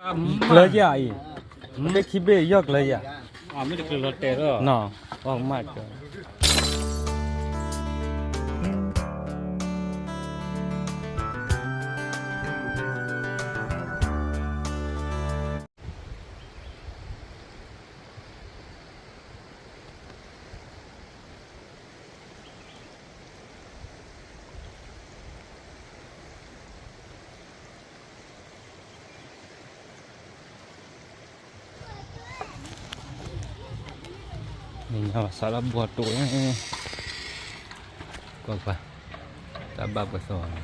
ကျၢၤယၤအံၤ, မ့ၢ်ခံဘ့ၣ်ယီၢ်ကျၢၤယၤ, မ့ၢ်တကျၢၤလီၤတဲာ်လီၤ, နီၢ်, အီၣ်မးကျၢၤ နံၤညါဘၣ်စးလၢဘှီတိၤန့ၣ်, ကွၢ်ကွၢ်, တၢ်ဘၣ်ပှဲၤသီ,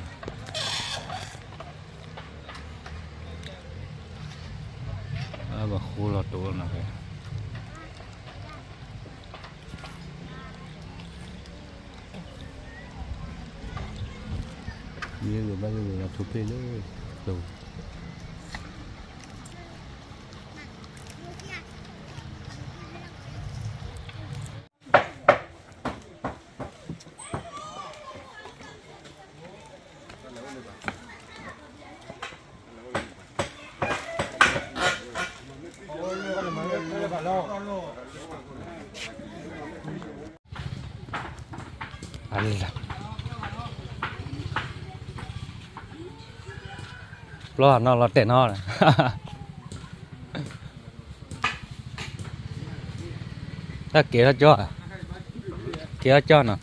အဘၣ်ဃိလီၤတိၤလီၤနီၤဖဲ ယဘၣ်ယိၣ်လၢထူဖ့ၣ်လၢ တိၤ ပျီနီၤလီၤတဲာ်နီၤ, တၢ်ကဲထီၣ်ကၠီ, ကဲထီၣ်ကၠီနီၤ,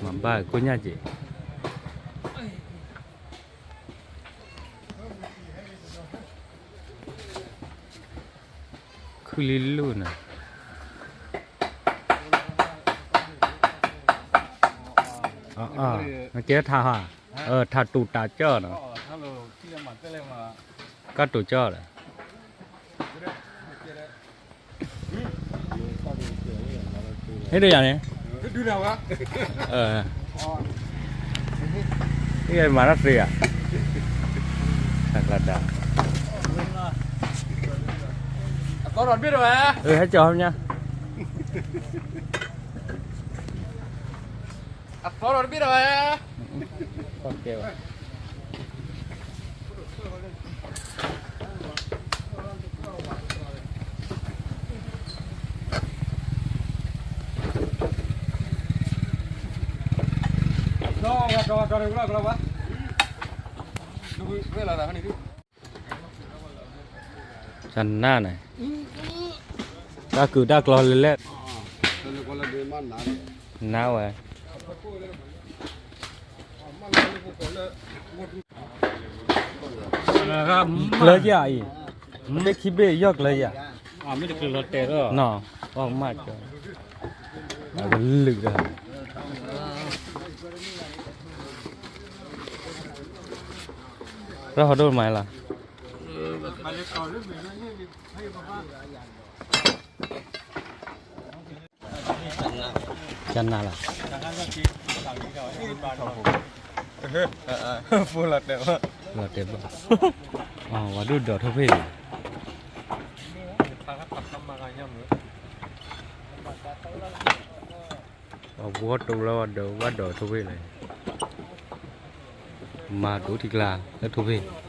မၤဘၣ်ကိၣ်ညၣ်က့ၤ ခုလံလိၣ်နီၤ, နကဲထါဟါ, ထါတူၤတၢ်ကၠီနီၤ, ကၢ်တူၤကၠီလီၤ ဟ့ၣ်ဒိးယၤန့ၣ်, ဟ့ၣ်မၤတၢ်သ့ဧါ, တၢ်ကျါတၢ်, အသီထီၣ်တဘ့ၣ်ဒီးဝဲ, ဟဲကၠီၤဟီညါ, အသီထီၣ်တဘ့ၣ်ဒီးဝဲ ကဲဘၣ် ကနၣ်န့ၣ်, တၢ်ကုၤတၢ်ကျီၤလဲၤလဲၣ်, နါဝဲ ကျၢၤယၤအံၤ, မ့ၢ်ခံဘ့ၣ်ယီၢ်ကျၢၤယၤ, နီၢ်, အီၣ်မးကျၢၤ, အကလုာ်တၢ်, ရၢ်ဟီၣ်ဒိၣ်မးလီၤ ကနၣ်လီၤ, လီၤတဲာ်ဘၣ်, ဝဲဒိၣ်ဒီးထိၣ်ဖ့ၣ်, အဝီတိၤလၢဝဲဒီး ဘၣ်ဒီးထိၣ်ဖ့ၣ်လီၤ, မၤဒိၣ်ထံကျါလၢထိၣ်ဖ့ၣ်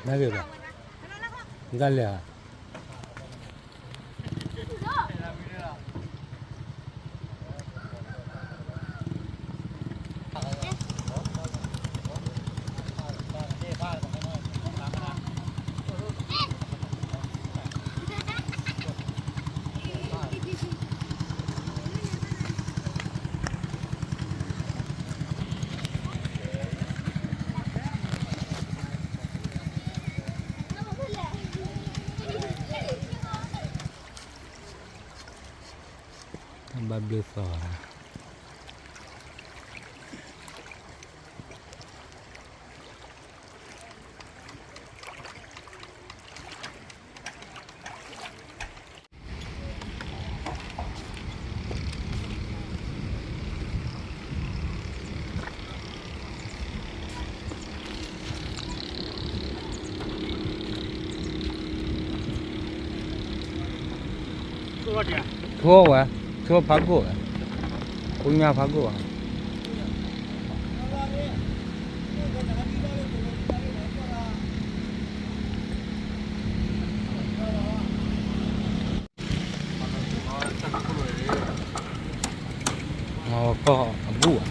နဂ့ၤဘၣ်, နတၢ်လဲၤဧါ. ဘၣ်ဘျုးသီၣ်. ထိဝဲ, ထိဖးကိၣ်ဝဲ, ပူညါဖးကိၣ်ဝဲ. မၤဝဲကီၢ်အဘူၣ်ဧါ.